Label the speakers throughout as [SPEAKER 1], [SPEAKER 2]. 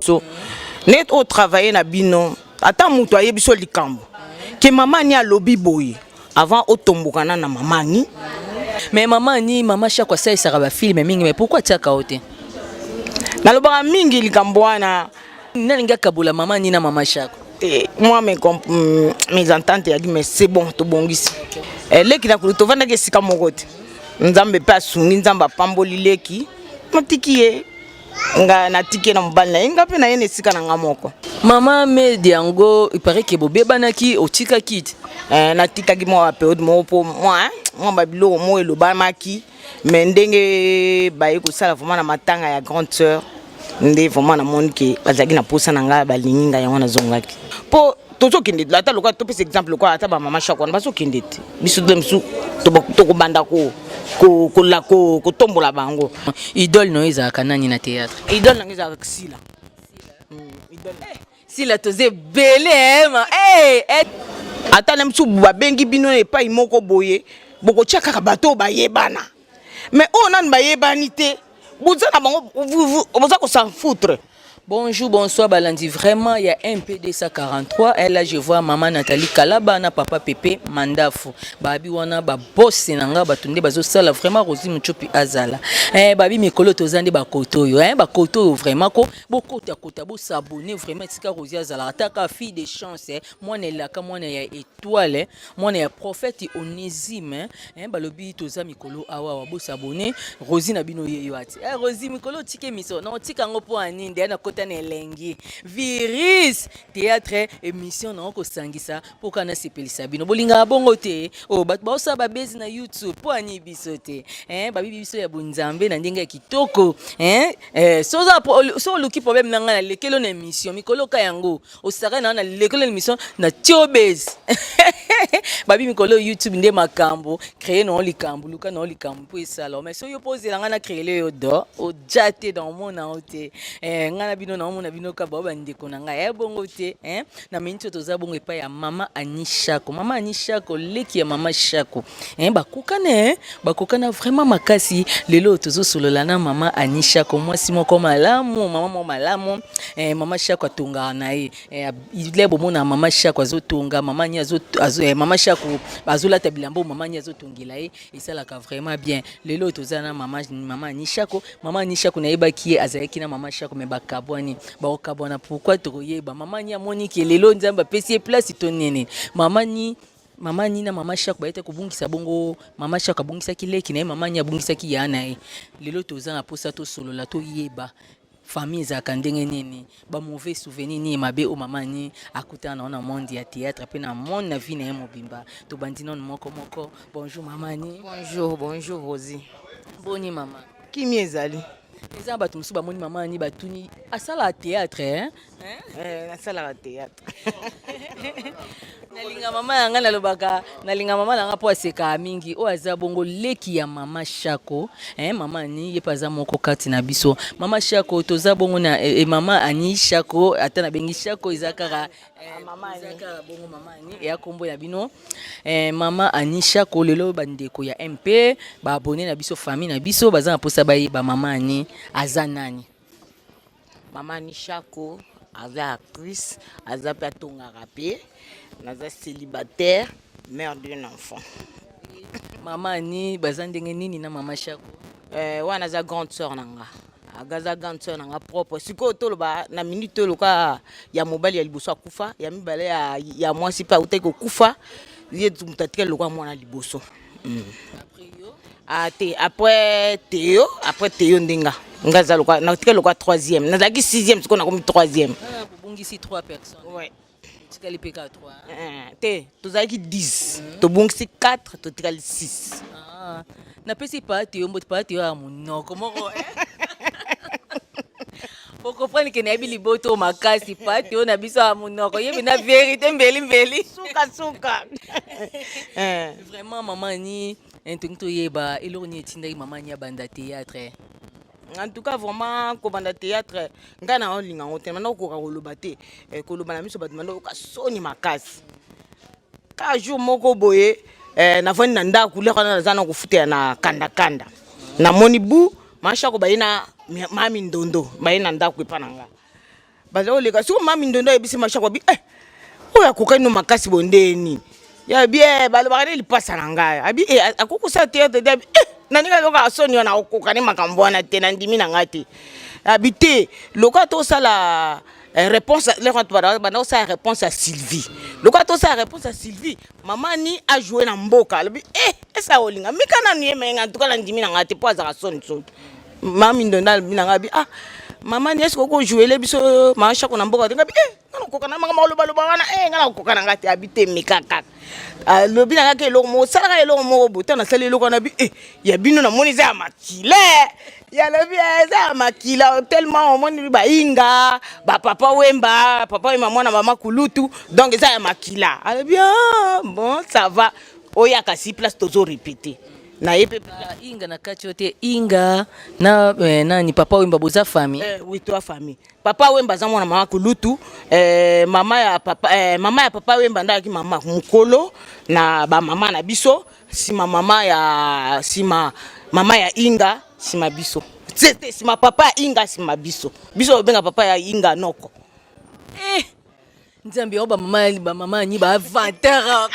[SPEAKER 1] Biso net oyo travaille na bino, ata moto ayebi so likambo ke mama Ani alobi boye, avant otomboka na mama Ani.
[SPEAKER 2] Mais mama Ani, mama Shako asalisaka bafilms mingi, mais pourquoi atiaka o te?
[SPEAKER 1] Nalobaka mingi likambo wana.
[SPEAKER 2] Nalingi akabola mama Ani na mama Shako.
[SPEAKER 1] Te, moi mes ententes eyaki, mais c'est bon, tobongisi. Leki na kulu tovandaki esika moko te. Nzambe mpe asungi, Nzambe apamboli leki, natiki ye, nga natiki ye na mobali na ye, nga mpe na ye na esika na nga moko.
[SPEAKER 2] Mama Mede yango, il paraît ke bobebanaki, otikaki te?
[SPEAKER 1] Natikaki mwa bapériode moko mpo mwa babiloko moko elobamaki, mais ndenge baye kosala vraiment na matanga ya grande sœur nde vraiment namoni ke bazalaki na posa na ngai, balingi ngai, yango nazongaki. Mpo tozokende ata lokola, topesa exemple, lokola ata bamama Shako wana bazokende te, biso te mosu tokobanda kotombola bango.
[SPEAKER 2] Idole no ezalaka nani na théâtre?
[SPEAKER 1] Idole nanga ezalaka Sila.
[SPEAKER 2] Sila, toza ebele ma hey, hey.
[SPEAKER 1] Ata na misu babengi bino epai moko boye, bokotia kaka bato oyo bayebana, mais oyo nani bayebani te, boza na bango, boza kos'en foutre.
[SPEAKER 2] Bonjour, bonsoir, Balandi. Vraiment, il y a MPD 143. Et là, je vois maman Nathalie Kalaba, na papa Pepe Mandafu. Babi wana ba boss nanga batunde bazo sala vraiment Rosi Muchopi azala. Eh babi mikolo tozande ba koto yo, hein, ba koto yo vraiment ko bokota kota bo s'abonner vraiment tika Rosi azala ataka fille de chance, eh, mwana elaka, mwana ya étoile, mwana ya prophète Onésime, hein, balobi toza mikolo awa wa bo s'abonner Rosi na bino ye yo ati. Eh Rosi, mikolo tike miso, na otika ngo po ani nde na kota na elengi. Virus théâtre émission na kosangisa mpo kana sepelisa bino, bolingaka bongo te. Oh, bato baosala babezi na YouTube mpo ani biso te, eh, babibi biso ya bonzambe na ndenge ya kitoko, eh, eh, so oluki problème na ngai, nalekelo na émission mikolo ka yango osaka na nalekelo na émission na tiobase. Babi mikolo YouTube nde makambo, créer na likambo, luka na likambo mpo esala. Mais so yo mpo ozela ngai na créer yo do oja te, na omona yo te. Eh, ngai na bino naomona bino ka bao bandeko na ngai, bongo te, eh? Na miniti oyo toza bongo epai ya mama Ani Shako, mama Ani Shako, leki ya mama Shako, eh, bakokana, eh? Bakokana vraiment makasi. Lelo oyo tozosolola na mama Ani Shako, mwasi moko malamu, mama moko malamu, eh, mama Shako atongaka na ye, eh, ile bomona mama Shako azotonga, mama Ani eh, mama Shako azolata bilamba oyo mama Ani azotongela ye, esalaka vraiment bien. Lelo oyo toza na mama Ani Shako. Mama Ani Shako, nayebaki ye azalaki na mama Shako, mais bakabwani. Bakokabwana pourquoi? Tokoyeba. Mama Ani amoni ke lelo Nzambe apesi ye place to nini. Mama Ani na mama Shako bayete kobungisa bongo. Mama Shako abungisaki leki na ye, mama Ani abungisaki ya na ye. Lelo toza na mposa tosolola, toyeba famille ezalaka ndenge nini, bamauvais souvenir nini mabe oyo mama Ani akutana nango na monde ya théâtre mpe na monde na vie na ye mobimba. Tobandi nano moko moko. Bonjour mama Ani.
[SPEAKER 1] Bonjour, bonjour Rosie.
[SPEAKER 2] Boni mama?
[SPEAKER 1] Kimi ezali.
[SPEAKER 2] Eza bato mosusu bamoni mama Ani, batuni asalaka théâtre, hein?
[SPEAKER 1] Eh, nasalaka théâtre.
[SPEAKER 2] Nalinga mama na ngai, nalobaka nalinga mama na ngai mpo asekaka mingi. Oyo aza bongo leki ya mama Shako, eh, mama Ani ye mpe aza moko kati na biso. Mama Shako, toza bongo na mama Ani Shako, ata nabengi Shako eza kaka
[SPEAKER 1] Mama
[SPEAKER 2] eza kaka bongo mama Ani, eya kombo ya bino, mama Ani Shako. Lelo bandeko ya MP, baabonnés na biso, famille na biso baza na mposa bayeba mama Ani aza nani.
[SPEAKER 1] Mama Ani Shako aza actrice, aza mpe atongaka, mpe naza célibataire, mère d'un enfant.
[SPEAKER 2] Mama Ani baza ndenge nini na mama Shako?
[SPEAKER 1] Wana aza grande sœur na nga, aza grande sœur na nga propre. Sikoyo toloba na minute oyo, loka ya mobali ya liboso akufa, ya mibale ya mwasi mpe autaki kokufa, ye moto atikali lokola mwana liboso. Ah, te, après Théo, après Théo ndenga nga aza lokola natikali lokola troisième. Nazalaki sixième, sikoyo nakomi troisième.
[SPEAKER 2] Bobungisi trois personnes.
[SPEAKER 1] Ouais.
[SPEAKER 2] Tikali mpe kaka trois?
[SPEAKER 1] Te, tozalaki 10, tobungisi 4, totikali 6.
[SPEAKER 2] Ah, napesi pa Théo mbote, pa Théo ya monoko moko, eh? Bocomprendre ke nayebi liboto makasi. Pa Théo na biso ya monoko, yebi na vérité mbeli mbeli.
[SPEAKER 1] Suka suka.
[SPEAKER 2] Vraiment mama Ani, tongi toyeba eloko nini etindaki mama Ani abanda théâtre.
[SPEAKER 1] En tout cas vraiment, kobanda théâtre, ngai na olinga yango te. Manda okoka koloba te, koloba na miso bato, manda oyoka soni makasi. Ka jour moko boye, navandi na ndako lero wana, naza na kofutela na kandakanda, namoni bu mashako baye na mami ndondo, baye na ndako epa na nga. Baza koleka siko, mami ndondo ayebisi Mashako abi eh, oyo akokani no makasi boye nde nini? Ya bien, balobaka nde lipasa na ngai. Abi eh, akoki kosala théâtre te. Abi eh, na ndenge azoka soni wana, akokoka nde makambo wana te, na ndimi na ngai te. Abi te, lokola tosala réponse lero banda kosala réponse ya Sylvie, lokola tosala réponse ya Sylvie, mama ni ajoue na mboka. Alobi eh, esa olinga mika nanu ye menga. En tout cas, na ndimi na ngai te, mpo azalaka soni soni. Mami ndonda alobi na ngai abi ah, mama ni eske okojouele biso mama Shako na mboka te? Ngabi eh, nga nakoka na makambo alobaloba wana eh, nga nakoka na ngai te. Abi te, meka kaka. Alobi na ngai ke eloko moko osalaka, eloko moko boye. Ntango nasali eloko wana, bi eh, ya bino namoni eza ya makila. Yalobi eza ya makila tellement omoni bainga bapapa Wemba, papa Wemba mwana mama kulutu, donc eza ya makila. Alobi ah, bon, ça va, oyaka si place tozo répéter na ye mpe.
[SPEAKER 2] Inga na kati oyo te, Inga na nani, papa Wemba, boza famille?
[SPEAKER 1] Oui, toi famille. Papa Wemba aza mwana mama kulutu. Mama ya papa, mama ya papa Wemba ndaki mama mokolo na bamama na biso, nsima mama ya, nsima mama ya Inga, nsima biso te te, nsima papa ya Inga, nsima biso. Biso obenga papa ya Inga noko.
[SPEAKER 2] Eh, Nzambe, oyo bamama ani bavantere.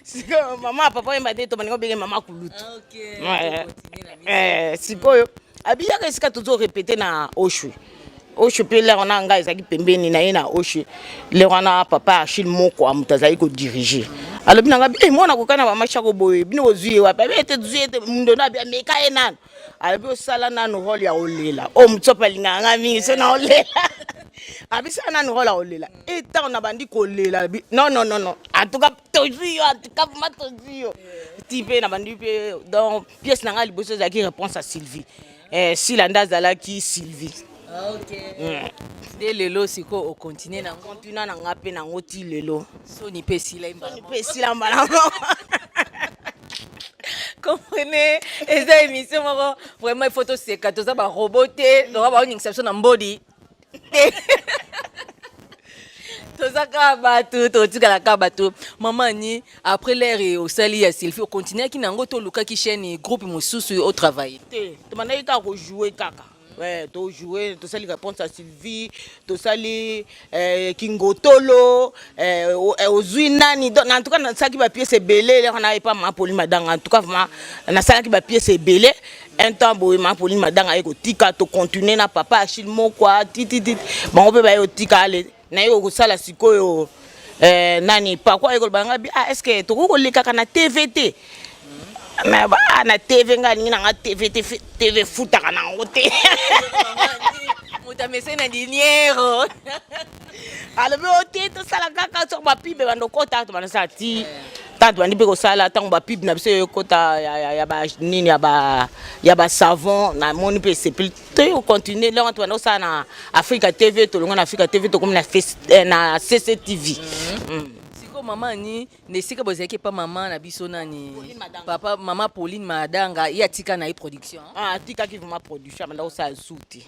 [SPEAKER 1] Sikoyo mama ya papa Wemba te, tobaninga obenge mama kulutu. Sikoyo abiyaka esika tozo répéter na Oshwe. Oshwe mpe lere wana ngai ezalaki pembeni na ye na Oshwe. Lere wana papa Achille moko ya moto azali kodiriger. Alobi na ngai eh, mwana kokai na mama Shako boye, bino bozwi ye wapi? Abi ete tozwi ye te, mundono abi ameka ye nano. Alobi osala nano rôle ya kolela oyo motsopo alingaka ngai mingi, so na olela. Abisala nano rôle ya kolela e, ntango na bandi kolela, alobi non, non, non, non, en tout cas tozwi yo, en tout cas vraiment tozwi yo. Ti mpe na bandi mpe, donc pièce na ngai liboso ezalaki réponse ya Sylvie. Sila nde azalaki Sylvie.
[SPEAKER 2] Nde lelo sikoyo ocontinue nango?
[SPEAKER 1] Continue na nga mpe nango ti lelo.
[SPEAKER 2] Soni mpe esila ye mbala.
[SPEAKER 1] Mpe esila mbala moko.
[SPEAKER 2] Comprenez, eza émission moko vraiment il faut toseka. Toza barobot te, toza baoningisa biso na mbodi te, toza kaka bato, totikala kaka bato. Mama ni après l'heure osali ya Sylvie, ocontinuaki nango to olukaki chaîne, groupe mosusu otravaille?
[SPEAKER 1] Te, tobandaki kaka kojoue kaka. Ouais, tojoue, tosali réponse ya Sylvie, tosali kingotolo, ozwi nani. Donc en tout cas nasalaki bapièce ebele. Eloko na epa mama Pauline Madanga, en tout cas vraiment nasalaki bapièce ebele. Un temps boye, mama Pauline Madanga aye kotika, tocontinue na papa Achille Mokwa tititi, bango mpe baye kotika. Ale naye kosala sikoyo nani, pakwa aye koloba nga bi ah, est ce que tokoki kolekaka na TV te? Mais ba na TV, ngai alingi nanga TV te, TV futaka nango te.
[SPEAKER 2] Moto amesai na diniero.
[SPEAKER 1] Alobi o te, tosala kaka soki bapub bando kota, tobanda sala ti ntango tobandi mpe kosala. Ntango bapub na biso ekota ya ba nini, ya basavon, namoni mpe esepeli te, ocontinue. Longo tobanda kosala na Africa TV, tolongo na Africa TV, tokomi na CCTV.
[SPEAKER 2] Sikoyo mama ni na esika bozalaki epa mama na biso nani, papa, mama Pauline Madanga, ye atika na ye production?
[SPEAKER 1] Ah, atikaki vraiment production, abanda kosala zu te.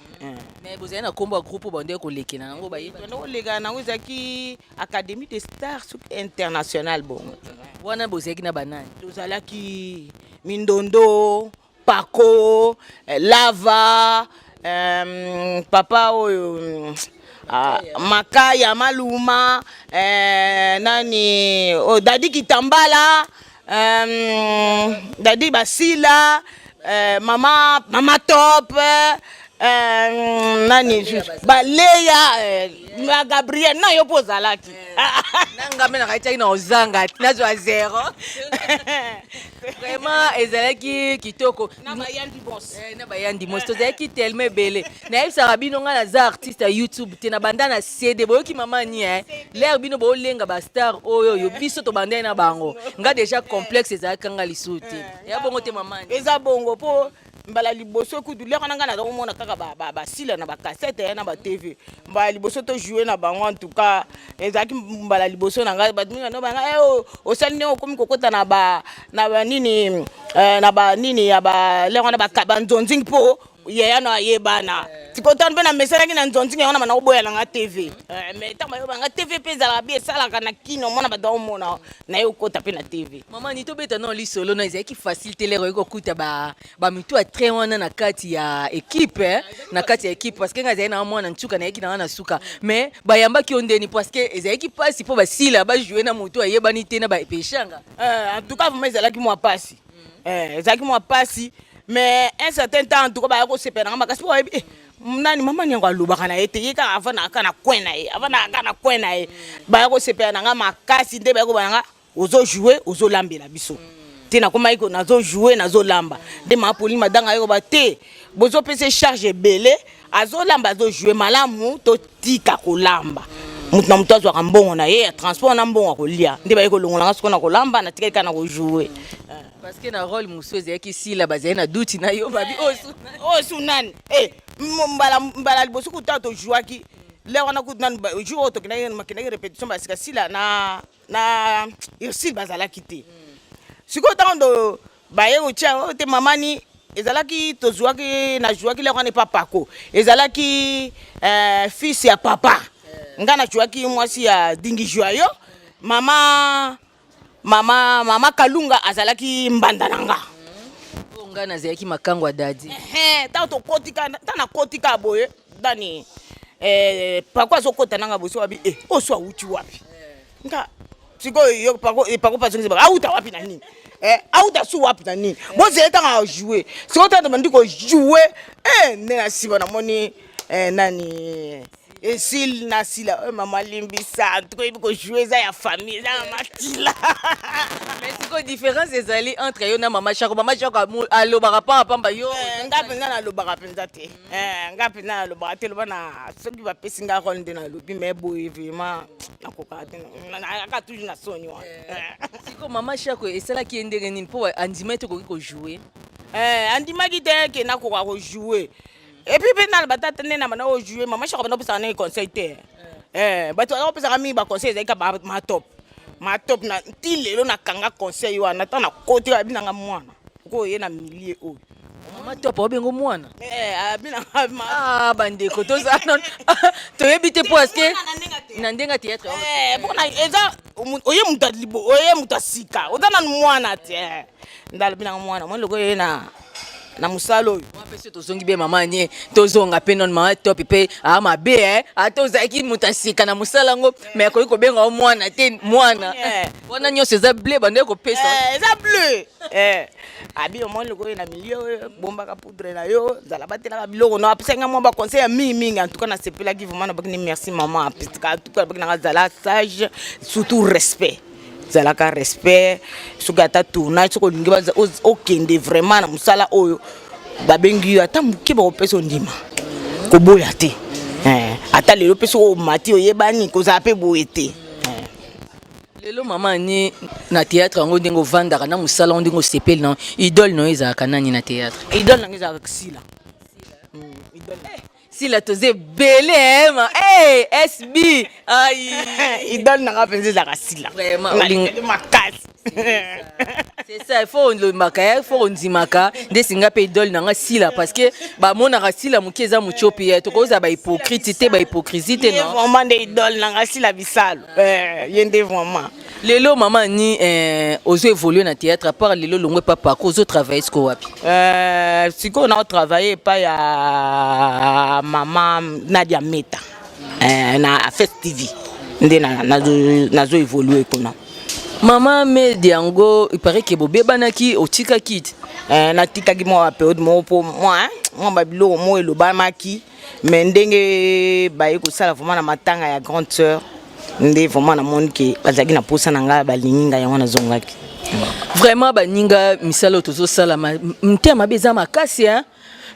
[SPEAKER 2] Mais bozali na nkombo ya groupe oyo bandeki kolekela nango, bayeba?
[SPEAKER 1] Banda koleka nango ezalaki Académie de Stars soki international bongo.
[SPEAKER 2] Wana bozalaki na banani?
[SPEAKER 1] Tozalaki Mindondo, Pako, Lava, papa oyo ah, Makaya Maluma, nani oh, Dadi Kitambala, Dadi Basila, mama Top, nani, Baleya, na Gabriel na yo mpo ozalaki.
[SPEAKER 2] Nanga mpe nakatiaki na ozanga, nazwa zero. Vraiment ezalaki kitoko.
[SPEAKER 1] Na bayandi bos.
[SPEAKER 2] Na bayandi mos, tozalaki tellement ebele. Nayebisaka bino, ngai naza artiste ya YouTube te, na banda na CD. Boyoki mama ni lere bino boolenga bastar oyo oyo biso tobandai na bango. Nga déjà complexe ezalaki nga lisusu te. Ya bongo te, mama ni?
[SPEAKER 1] Eza bongo, mpo mbala liboso kutu lero na ngai naza komona kaka basila na bacassette na batv. Mbala liboso tojoue na bango, en tout cas ezalaki mbala liboso na ngai. Bato mingi banga osali ndenge okomi kokota na ba nini, na banini ya ba lero wana, banzonzingi, mpo Yaya na ayebana sikoyo ntango mpe namesanaki na nzonzinga yango na banda koboya na nga TV. Eh, mais ntango bayoba nga TV mpe ezalaka bi esalaka na kino omona bato aomona na ye okota mpe na TV.
[SPEAKER 2] Mama ni tobeta nao lisolo na ezalaki facile te lero okoki kokuta bamitu ya train wana na kati ya équipe, eh, na kati ya équipe, parce que ngai ezalaki na mwana nsuka, nayaki na nga na suka, mais bayambaki yo ndeni? Parce que ezalaki mpasi mpo basila bajoue na motu ayebani te na baepeshanga.
[SPEAKER 1] En tout cas vraiment ezalaki mwa pasi. Ezalaki mwa pasi, mais un certain temps en tout cas baya kosepela nanga makasi mpo bayebi nani mama Niango alobaka na ye te, ye kaka avandaka kaka na coin na ye, avandaka kaka na coin na ye. Baya kosepela nanga makasi nde baya koba nanga ozojoue, ozolambela biso te. Nakomaki nazojoue, nazolamba nde mama Pauline Madanga ayekoba te, bozopesa charge ebele, azolamba, azojoue malamu, totika kolamba, moto na moto azwaka mbongo na ye ya transport na mbongo ya kolia. Nde baye kolongolanga sikoyo na kolamba, natikali kaka na kojoue.
[SPEAKER 2] Parce que na rôle mosusu ezalaki sila, bazali na duti na yo, babi
[SPEAKER 1] oyo su nani. Mbala mbala liboso kuta tojouaki le wana kutu nani, jour oyo tokendaki makendaki répétition, basika sila na Ursile bazalaki te. Sikoyo ntango ndo baye kotia oyo te, mamani ezalaki tozwaki nazwaki leko wana epa Pako, ezalaki fils ya papa nga, nazwaki mwasi ya Dingi Joyo, mama Kalunga azalaki mbanda na nga.
[SPEAKER 2] Oyo ngai nazalaki makango ya dadi.
[SPEAKER 1] Ntango tokotika, ntango nakotika boye dani, Pako azokota nanga boye, so wabi oyo so awuti wapi? Nga sikoyo yo Pako, Pako pasongisi auta wapi na nini? Auta su wapi na nini? Bozela ntango ajoue. Sikoyo ntango bandi kojoue, nde na nsima namoni nani, esile na sila oyo mama limbisa, tokoyebi kojoue, eza ya famille, eza ya makila.
[SPEAKER 2] Mais sikoyo différence ezali entre yo na mama Chako. Mama Chako alobaka pamba pamba, yo?
[SPEAKER 1] Nga mpenza nalobaka mpenza te. Nga mpenza nalobaka te. Loba na soki bapesi nga rôle nde nalobi, mais boye vraiment nakokaka te, nayaka toujours na soni wana.
[SPEAKER 2] Sikoyo mama Chako esalaki ye ndenge nini mpo andima ete okoki kojoue?
[SPEAKER 1] Andimaki te ke nakoka kojoue. Et puis mpe naloba tata nde na banda kojoue, mama Chako banda kopesaka ndenge conseil te. Bato baza kopesaka mingi baconseil, ezalaki ka matop matop na ti lelo nakanga conseil wana. Ntango nakoti, abi nanga mwana okoye na milieu oyo.
[SPEAKER 2] Mama Top obengo mwana?
[SPEAKER 1] Abi nanga.
[SPEAKER 2] Ah, bandeko, toza toyebi te po aske na ndenge ya théâtre.
[SPEAKER 1] Mpona eza oye moto oye moto asika, oza nanu mwana te. Nde alobi nanga mwana mwana lokola oye na mosala oyo.
[SPEAKER 2] Mpe so tozongi be mama nie, tozonga mpe nano mama Top mpe aa mabe e, ata ozalaki moto asika na mosala yango, mais akoki kobenga yo mwana te. Mwana wana nyonso eza ble bando kopesa.
[SPEAKER 1] Eza bleu. Abi omoni lokola oyo na milieu oyo, bombaka poudre na yo, zala batelaka biloko no. Apesaki nga mwa baconseil ya mingimingi. En tout cas nasepelaki vraiment, nabaki ni merci mama. En tout cas nabaki nanga zala sage, surtout respect, zalaka respect. Soki ata tournage, soki olingi okende vraiment na mosala oyo babengi yo, ata moke bakopesa, ondima, koboya te. Ata lelo mpe soki omati oyebani, kozala mpe boye te.
[SPEAKER 2] Lelo mama ni na théâtre yango, ndenge ovandaka na mosala yango, ndenge osepeli na idole na yo, ezalaka nani na théâtre?
[SPEAKER 1] Idole nanga ezalaka Sila.
[SPEAKER 2] Sila toza ebele ma hey, SB ai.
[SPEAKER 1] Idole nanga mpenza ezalaka Sila.
[SPEAKER 2] Vraiment.
[SPEAKER 1] Makasi.
[SPEAKER 2] C'est ça, il faut olobaka, il faut ondimaka nde singa mpe idole nanga Sila, parce que bamonaka Sila moke eza motiopi ye, tokozala bahypocrite te, bahypocrisie te.
[SPEAKER 1] Non, vraiment nde idole nanga Sila Bisalo, ye nde vraiment.
[SPEAKER 2] Lelo mama ni ozo évolue na théâtre, à part lelo longwe papa ko, ozo travaille siko wapi?
[SPEAKER 1] Sikoyo nao travaille epai ya mama Nadia Meta, na Fes TV nde nazo évolue kuna.
[SPEAKER 2] Mama Medi yango, il paraît ke bobebanaki, otikaki te?
[SPEAKER 1] Natikaki mwa période moko mpo mwa babiloko moko elobamaki, mais ndenge baye kosala vraiment na matanga ya grande sœur nde vraiment namoni ke bazalaki na posa na ngai, balingi ngai, yango nazongaki.
[SPEAKER 2] Vraiment baninga, misala oyo tozosala, motema mabe eza makasi, hein?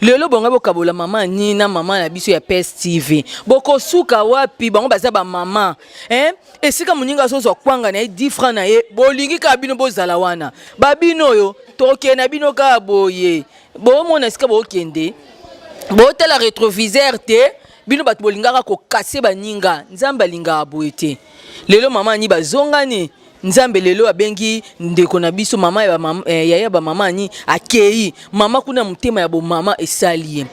[SPEAKER 2] Lelo bongo bokabola mama ni na mama na biso ya PS TV, bokosuka wapi? Bango baza bamama, hein? Esika moninga azozwa kwanga na ye 10 franc na ye, bolingi kaka bino bozala wana. Babino oyo tokende na bino kaka boye, bomona esika bokende, botala rétroviseur te. Bino bato bolingaka kokase baninga, Nzambe alingaka boye te. Lelo mama ani bazongani, Nzambe lelo abengi ndeko na biso mama ya bamama, yaya bamama ani akei mama kuna, motema ya bomama esali ye.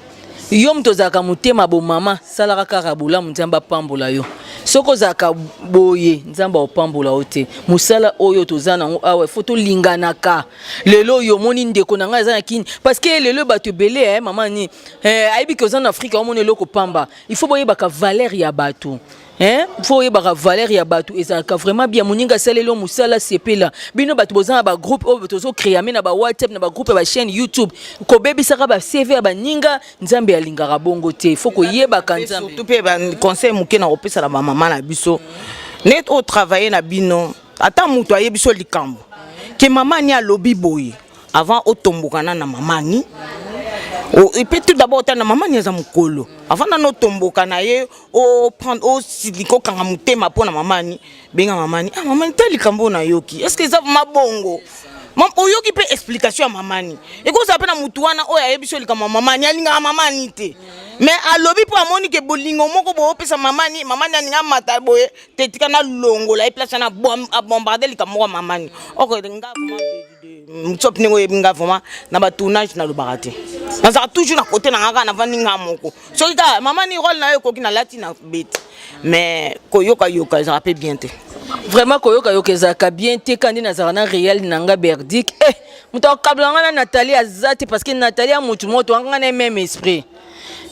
[SPEAKER 2] Yo moto ozalaka motema bomama, salaka kaka bolamu, Nzambe apambola yo. Soki ozalaka boye, Nzambe akopambola yo te. Mosala oyo toza nango awa, faut tolinganaka. Lelo oyo omoni ndeko na ngai aza na Kini, parce que lelo bato ebele eh, mama ni eh, ayebi ke oza na Afrika, omoni eloko pamba. Il faut boyebaka valeur ya bato. Hein? Faut oyebaka valeur ya bato, ezalaka vraiment bien. Moninga asaleli yo mosala, sepela. Bino bato boza na bagroupe oyo tozocréame na bawhatsapp, na bagroupe ya bachaîne YouTube, kobebisaka baCV ya baninga, Nzambe alingaka bongo te. Faut koyebaka Nzambe.
[SPEAKER 1] Surtout mpe baconseil moke na kopesa na bamama na biso net oyo travaille na bino, ata moto ayebi so likambo ke mama ni alobi boye, avant otombokana na mama ni, et puis tout d'abord otala na mama ni aza mokolo. Avant nano otomboka na ye, oprendre osilika, okanga motema mpo na mama ni, benga mama ni: "Ah, mama ni, ta likambo oyo nayoki, est ce que eza mabongo?" Oyoki mpe explication ya mama ni. Ekozala mpe na motu wana oyo ayebi so likambo ya mama ni, alingaka mama ni te, mais alobi mpo amoni ke bolingo moko boopesa mama ni, mama ni alinga mata boye te, tika nalongola ye place wana, abombarde likambo moko ya mama ni. Ok, nga vraiment, Mutsopi, ndenge oyebi nga vraiment, na batournage nalobaka te, nazalaka toujours na kote na nga kaka, navandi nga moko. Soki kaka mama ni rôle na yo ekoki, nalati na beti, mais koyokayoka ezalaka mpe bien te.
[SPEAKER 2] Vraiment, koyokayoka ezalaka bien te. Kandi nazalaka na réel na nga Berdik, eh, moto akabla nga na Nathalie aza te, parce que Nathalie ya motu moko toanga na même esprit,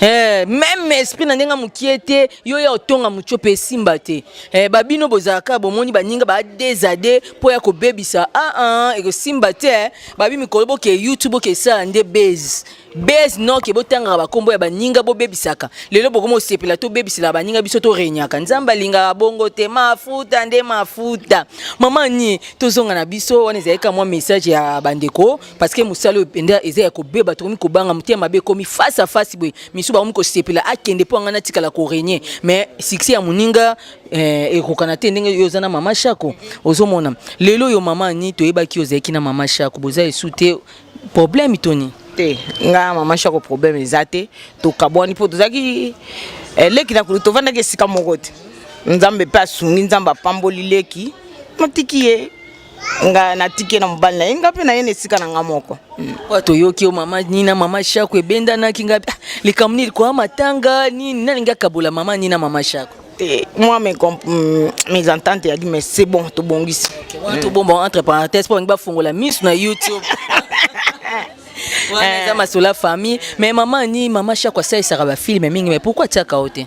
[SPEAKER 2] eh, même esprit na ndenge mokie te. Yo ya otonga motu mpe esimba te. Eh, babino bozalaka bomoni baninga ba désade mpo ya kobebisa. Ah, ah, ekosimba te. Eh. Babi mikolo boke YouTube, boke esala nde base base noke, botangaka bakombo ya baninga, bobebisaka. Lelo bokoma osepela tobebisela baninga, biso torenyaka. Nzambe alingaka bongo te. Mafuta nde mafuta. Mama ni, tozonga na biso wana, ezalaki mwa message ya bandeko, parce que mosala oyo mpenza eza ya kobeba. Tokomi kobanga motema mabe, ekomi face à face boye. Misu bakomi kosepela, akende mpo anga natikala korenye, mais succès ya moninga eh, ekokana te. Ndenge oyo oza na mama Shako, ozomona lelo oyo mama ni, toyebaki ozalaki na mama Shako, boza esu te, problème toni?
[SPEAKER 1] Te, nga mama Shako problème eza te. Tokabwani mpo tozalaki eh, leki na kulu, tovandaki esika moko te. Nzambe mpe asungi, Nzambe apamboli leki, natiki ye, nga natiki ye na mobali na ye, nga mpe na ye na esika na nga moko.
[SPEAKER 2] Oyo toyoki yo mama Nina, mama Shako ebendanaki nga, ah, likambo nini likoya matanga nini, nalingi akabola mama Nina, mama Shako?
[SPEAKER 1] Te, moi mes ententes eyaki, mais c'est bon, tobongisi.
[SPEAKER 2] Wana tobomba entre parenthèse mpo bangi bafongola miso na YouTube. Wana eza masolo ya famille. Mais mama ni, mama Shako asalisaka bafilme mingi, mais pourquoi atiaka yo te?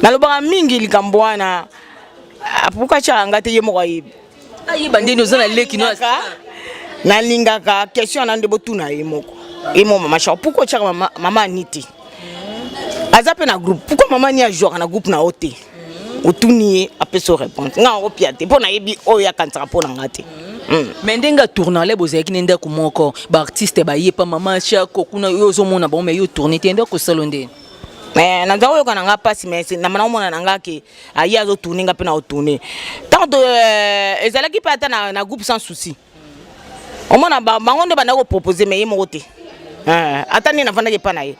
[SPEAKER 1] Nalobaka mingi likambo wana. Ah, pourquoi atiaka nga te? Ye moko ayebi.
[SPEAKER 2] Ayeba ndeni oza na leki no.
[SPEAKER 1] Nalingaka question wana nde botuna ye moko, ye moko mama Shako, pourquoi otiaka mama, mama ani te? Aza mpe na groupe, pourquoi mama ani ajwaka na groupe na yo te? Otuni ye, apesi yo réponse. Nga akopia te mpo nayebi oyo akanisaka mpo na nga te.
[SPEAKER 2] Mais ndenge atournale, bozalaki na ndako moko, baartiste baye pa mama Shako kuna, yo ozomona bango, mais yo tourne te, ndako kosala ndeni?
[SPEAKER 1] Mais naza koyoka na nga mpasi, mais na omona na nga ke aye azotourne, nga mpe na otourne. Ntango ezalaki mpe ata na groupe Sans Souci, omona bango nde bandaki kopropose, mais ye moko te. Ata nde navandaki epa na ye,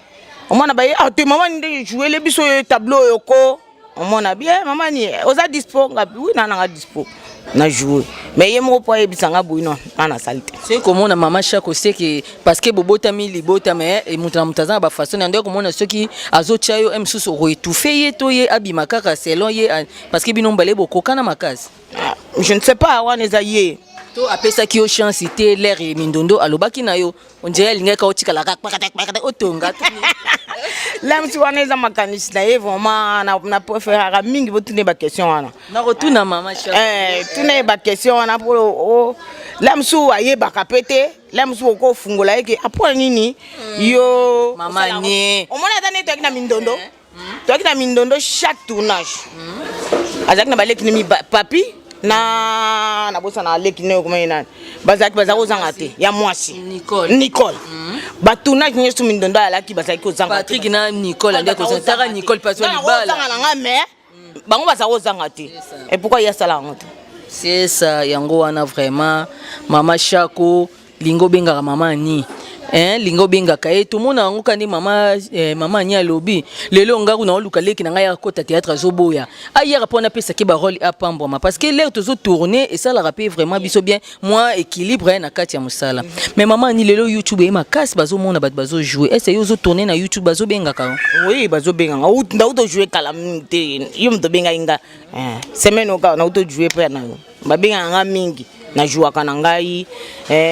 [SPEAKER 1] omona baye: "Ah te, mama nde jouele biso oyo tableau oyo." Ko omona bien, mama ni oza dispo? Nga oui, na nanga dispo na joue, mais ye moko mpo ayebisa nga boyi, non, nga nasali te.
[SPEAKER 2] Soki komona mama Shako seke, parce que bobotami libota, mais moto na moto aza na bafaçon na nde. Komona soki azotia yo mosusu, okoétouffe ye to ye abima kaka selon ye, parce que bino mbale bokokana makasi.
[SPEAKER 1] Ah, je ne sais pas, wana eza ye.
[SPEAKER 2] To apesaki yo chance te? Lere mindondo alobaki na yo, on dirait alingaki otikala kaka otonga.
[SPEAKER 1] Lamsi wana eza makanisi na ye vraiment. Na préféraka mingi botuna ye baquestion wana.
[SPEAKER 2] Nakotuna mama Shako.
[SPEAKER 1] Eh, tuna ye baquestion wana mpo la mosusu ayebaka mpe te. La mosusu okofungola ye ke apo nini yo.
[SPEAKER 2] Mama nie.
[SPEAKER 1] Omoni, ata nde toyaki na mindondo, toyaki na mindondo, chaque tournage azalaki na baleki nemi papi na nabosana aleki ne okomai nani, bazalaki baza kozanga te, ya mwasi.
[SPEAKER 2] Nicole.
[SPEAKER 1] Nicole. Batournage nyonso mindondo ayalaki, bazalaki kozanga te.
[SPEAKER 2] Patrik na Nicole nde kozantaka, Nicole mpe azwa libala.
[SPEAKER 1] Kozanga na nga, mais bango baza kozanga te. Et pourquoi ye asala yango te?
[SPEAKER 2] C'est ça, yango wana vraiment mama Shako lingi obengaka mama ni. Eh, linga obengaka ye, tomona yango kaka nde mama, eh, mama Ani alobi lelo nga kuna oluka leki na ngai akota théâtre, azoboya ayaka mpo napesaki barole apambwama, parce que l'heure tozotourne esalaka mpe vraiment biso bien, mwa équilibre na kati ya mosala. Mais mama Ani, lelo YouTube eye makasi, bazomona bato bazojoue. Ese yo ozotourne na YouTube, bazobengaka?
[SPEAKER 1] Oui, bazobenganga. Nauti ojoue kala mingi te, yo moto obengai nga semaine oyo kaka nauti ojoue mpe na yo. Babengaka nga mingi, najouaka na ngai.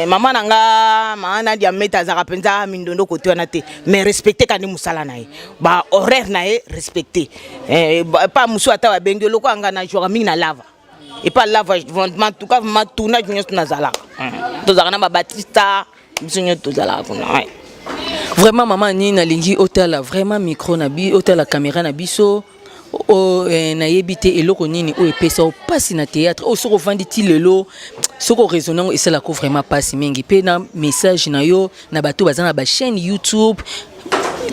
[SPEAKER 1] Mama na nga, mama Nadia Meta, azalaka mpenza mindondo kote wana te, mais respecte ka nde mosala na ye, bahoraire na ye respecte. Pa mosu ata babengi lokola nga, najouaka mingi na lava, epa lava vraiment. En tout cas, vraiment, tournage nyonso nazalaka, tozalaka na babatista, biso nyonso tozalaka kuna, ouais.
[SPEAKER 2] Vraiment, mama Ani, nalingi otala vraiment micro na bi, otala caméra na biso. Nayebi te eloko nini oyo epesa yo mpasi na théâtre, oyo soki ovandi ti lelo, soki oraisonne yango, esalaka vraiment mpasi mingi. Mpe na message na yo na bato baza na bachaîne YouTube,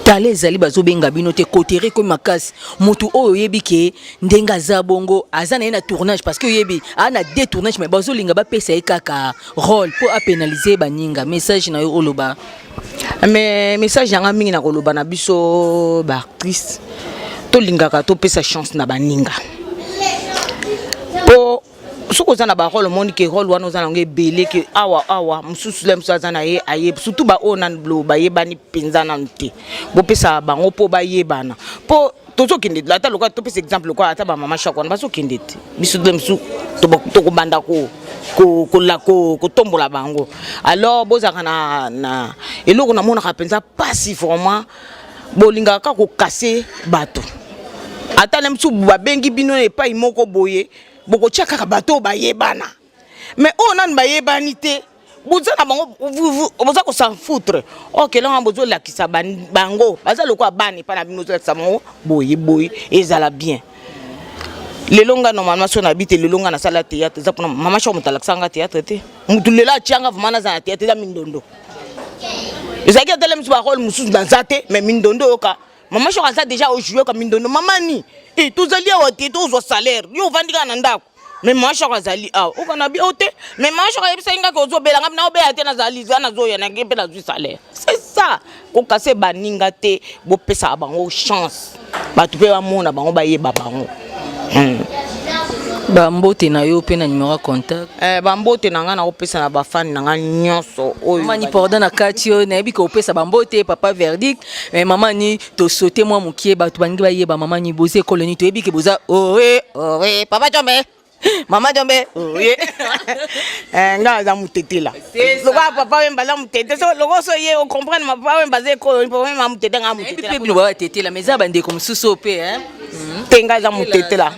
[SPEAKER 2] tala ezali bazobenga bino te, kotere ekomi makasi. Motu oyo oyebi ke ndenge aza bongo, aza na ye na tournage, parce que oyebi aa na deux tournage, mais bazolinga bapesa ye kaka rôle mpo apénaliser baninga. Message na yo oloba?
[SPEAKER 1] Mais message yanga mingi na koloba na biso baactrice, tolingaka topesa chance na baninga, mpo soki oza na barole, omoni ke role wana oza nango ebele, ke awa awa mosusu le mosusu aza na ye ayebi, surtout baoyo nanu bayebani mpenza nanu te, bopesa bango mpo bayebana, mpo tozokende. Ata lokola topesa exemple, lokola ata bamama Shako wana bazokende te, biso te mosusu tokobanda kotombola bango. Alors bozalaka na eloko namonaka mpenza mpasi vraiment, bolingaka kaka kokase bato. Ata na mosusu babengi bino epai moko boye, bokotia kaka bato oyo bayebana, mais oyo nanu bayebani te, boza na bango, boza kosan foutre. Ok, longa bozolakisa bango baza lokola bana epai na bino, ozolakisa bango boye boye, ezala bien. Lelo nga normalement so nayebi te, lelo nga nasala théâtre eza mpona mama Shako. Moto alakisaka nga théâtre te, motu lelo atianga vraiment naza na théâtre eza mindondo. Ezalaki atele mosusu barole mosusu naza te, mais mindondo oyoka mama Shako aza déjà ojoue ka mindondo. Mama ni e tozali awa te, tozwa salaire, yo ovandi kaka na ndako, mais mama Shako azali awa, okana bi o te. Mais mama Shako ayebisaki ngaki ozobela, nga na obela te, nazali za nazoya nange mpe nazwi salaire. C'est ça, kokase baninga te, bopesaka bango chance, bato mpe bamona bango, bayeba bango.
[SPEAKER 2] Bambote na yo mpe na numéro ya contact.
[SPEAKER 1] Bambote na ngai nakopesa na bafani na ngai nyonso oyo.
[SPEAKER 2] Mama Ni Porda na kati oyo, nayebi ke opesa bambote papa Verdict. Mais mama Ni, tosote mwa mokie, bato balingi bayeba mama Ni boza ekolo nini? Toyebi ke boza
[SPEAKER 1] oye oye, papa Jombe, mama Jombe oye. Ngai aza motetela lokola papa Wemba, aza motete. So loko so ye ocomprendre, ma papa Wemba aza ekolo, papa Wemba motete, ngai
[SPEAKER 2] motetela. Mpe bino babatetela, mais eza bandeko mosusu oyo mpe.
[SPEAKER 1] Te, ngai aza motetela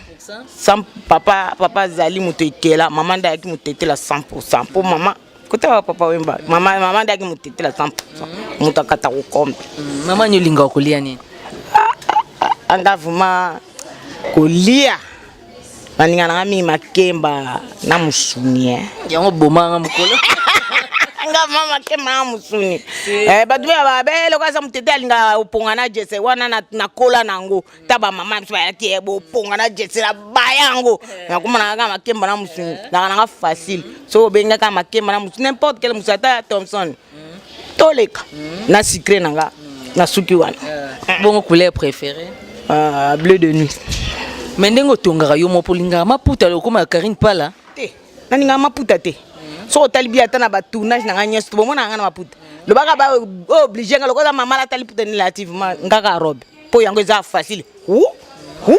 [SPEAKER 1] sans papa. Papa azali moto ekela, mama nde ayaki motetela 100, mpo mama kota wa papa Wemba, mama nde ayaki motetela 100, moto akata kokombe.
[SPEAKER 2] Mama Ni, olingaka kolia nini?
[SPEAKER 1] Anga vraiment kolia, baninga nanga mingi makemba na mosuni.
[SPEAKER 2] Yango bomanga mokolo.
[SPEAKER 1] Nga ma makemba na mosuni. Bato mpe babeloko aza motete, alingaka oponga na jese wana, nakola nango. Ta bamama biso bayaki boponga na jese na baya yango, nakomona kaka makemba na mosuni, naka nanga facile. Soki obengaka makemba na mosuni, n'importe quel mosuni, ata ya Thomson, toleka na sucré na nga na suki wana.
[SPEAKER 2] Bongo couleur préférée?
[SPEAKER 1] Bleu de nuit.
[SPEAKER 2] Mais ndenge otongaka yo moko, olingaka maputa okóma Karine Pala?
[SPEAKER 1] Te, nalingaka maputa te. Soki otali bi ata na batournage na ngai nyonso, tobomona nga na maputa, lobaka baoblige nga lokola mama alatali puta relativement ngaka robe, mpo yango eza facile hu hu.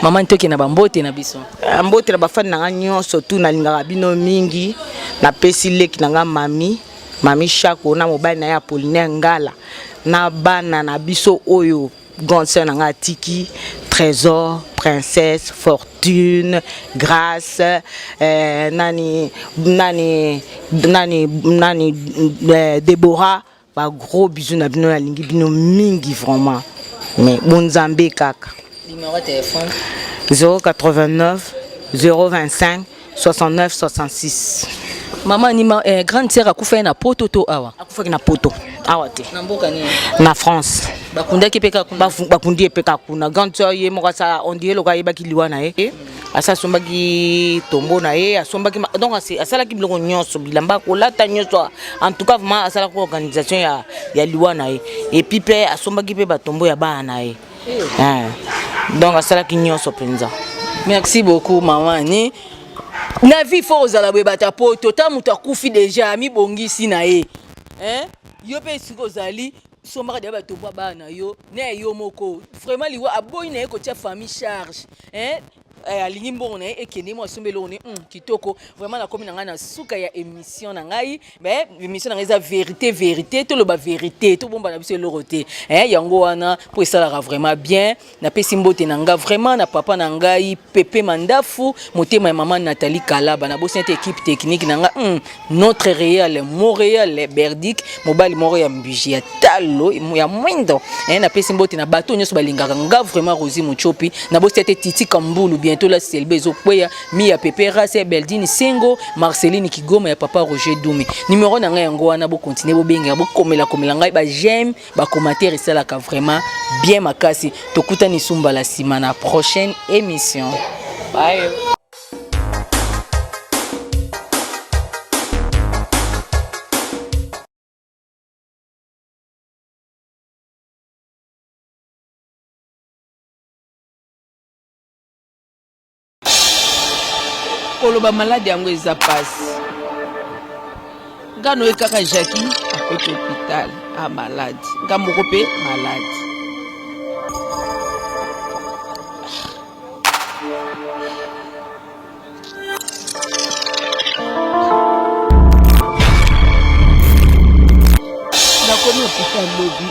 [SPEAKER 2] Mama, ntoke na bambote na biso.
[SPEAKER 1] Mbote na bafani na nga nyonso tu, nalingaka bino mingi. Napesi leki na nga mami Shako na mobali na ye Apollinaire Ngala na bana na biso oyo grande sœur na nga atiki, Trésor, Princesse, Fortune, Grâce, nani nani nani nani, Déborah. Ba gros bisous na bino, nalingi bino mingi vraiment, mais bonzambe kaka.
[SPEAKER 2] Numéro ya téléphone?
[SPEAKER 1] 089 025 69 66.
[SPEAKER 2] Mama Nima, grande sœur akufa ye na Poto to awa?
[SPEAKER 1] Akufaki na Poto, awa te.
[SPEAKER 2] Na mboka nini?
[SPEAKER 1] Na France.
[SPEAKER 2] Bakundaki mpe kaka kuna?
[SPEAKER 1] Bakundi ye mpe kaka kuna. Grande sœur ye moko asala, on dirait lokola ayebaki liwa na ye. Asi asombaki tombo na ye, asombaki donc asalaki biloko nyonso, bilamba kolata nyonso. En tout cas vraiment asalaki organisation ya liwa na ye. Et puis mpe asombaki mpe batombo ya bana na ye. Eh. Donc asalaki nyonso mpenza.
[SPEAKER 2] Merci beaucoup, mama. Ni na vie fo ozala boye, bato ya poto. Ta moto akufi déjà, amibongisi na ye, hein? Yo mpe esika ozali, sombaka deya batombo ya bana na yo na ya yo moko. Vraiment, liwa aboyi na ye kotia famille charge, hein? Eh, alingi mbongo na ye ekende mo asombi eloko ne kitoko. Vraiment, nakomi na ngai na suka ya émission na ngai. Mais émission na ngai eza vérité, vérité, toloba vérité, tobomba na biso eloko te. Eh, yango wana mpo esalaka vraiment bien. Napesi mbote na nga vraiment na papa na ngai Pepe Mandafu, motema ya mama Nathalie Kalaba. Nabosani te équipe technique na nga, notre réal Montréal Berdik, mobali moko ya mbuji ya talo ya mwindo. Eh, napesi mbote na bato nyonso balingaka nga vraiment, Rosi Muchopi. Nabosani te Titi Kambulu, bientôt la selbe ezokweya mi ya Pepe Rase, Beldine Sengo, Marceline Kigoma ya papa Roger Dumi. Numéro na ngai yango wana, bokontinue bobengaka, bokomela komela ngai ba j'aime, bacommentaire, esalaka vraiment bien makasi. Tokutani sumbala nsima na prochaine émission.
[SPEAKER 1] Bye.
[SPEAKER 3] Koloba maladi yango eza pasi. Nga noye kaka Jaki akoti hôpital a maladi, nga moko mpe maladi. Nakomi hôpital lobi,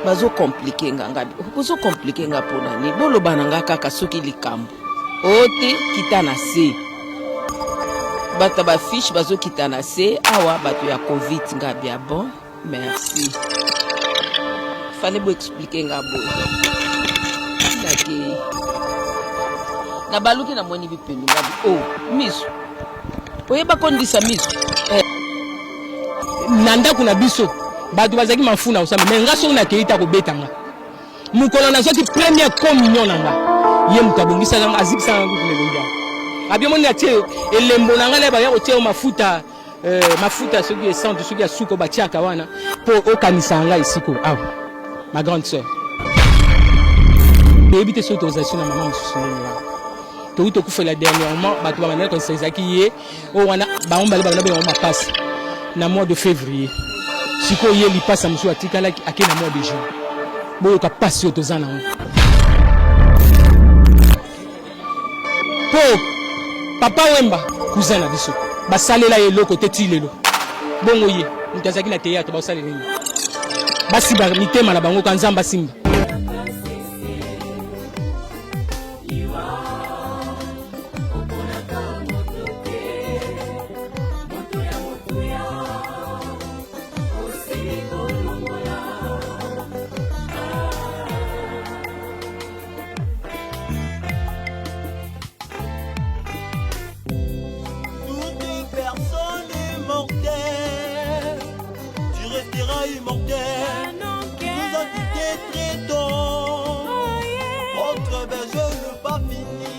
[SPEAKER 3] bazokomplike nga. Nga bozokomplike nga mpona nini? Boloba na nga kaka soki likambo o te, kita na se. Bato ya bafiche bazokita na se awa, bato ya Covid. Nga bia bon, merci. Fallait boexplike nga boye. Nakei, nabaluki, namoni bipelu. Nga bi o oh, miso oyeba kondisa miso eh.
[SPEAKER 4] Na ndako na biso bato bazalaki mafuna kosamba, me nga soki nakei ta kobeta nga. Mokolo nazwaki première communion na nga, ye moto abongisaka nga, azikisaka nga kutu na elongi yango. Abi omoni atie elembo na ngai na baya kotia yo mafuta, mafuta soki essence, soki ya suka batiaka wana mpo okanisaka ngai esiko awa. Ma grande sœur, toyebi te soki tozali so na mama mosusu ndenge wana. Toki tokufela dernièrement, bato babandaki kokanisa ezalaki ye oyo wana. Bango mibale babanda bengango mapasi na mois de février. Sikoyo ye lipasa mosusu atikalaki ake na mois de juin. Boyoka pasi oyo toza nango mpo Papa Wemba, cousin na biso, basalela ye eloko te ti lelo. Bongo ye moto azalaki na théâtre, baosalela nini? Basiba mitema na bango ka Nzambe asimba.
[SPEAKER 5] Toute personne est mortelle, tu resteras immortel. Tu nous as quittés très tôt. Notre berger n'est pas fini.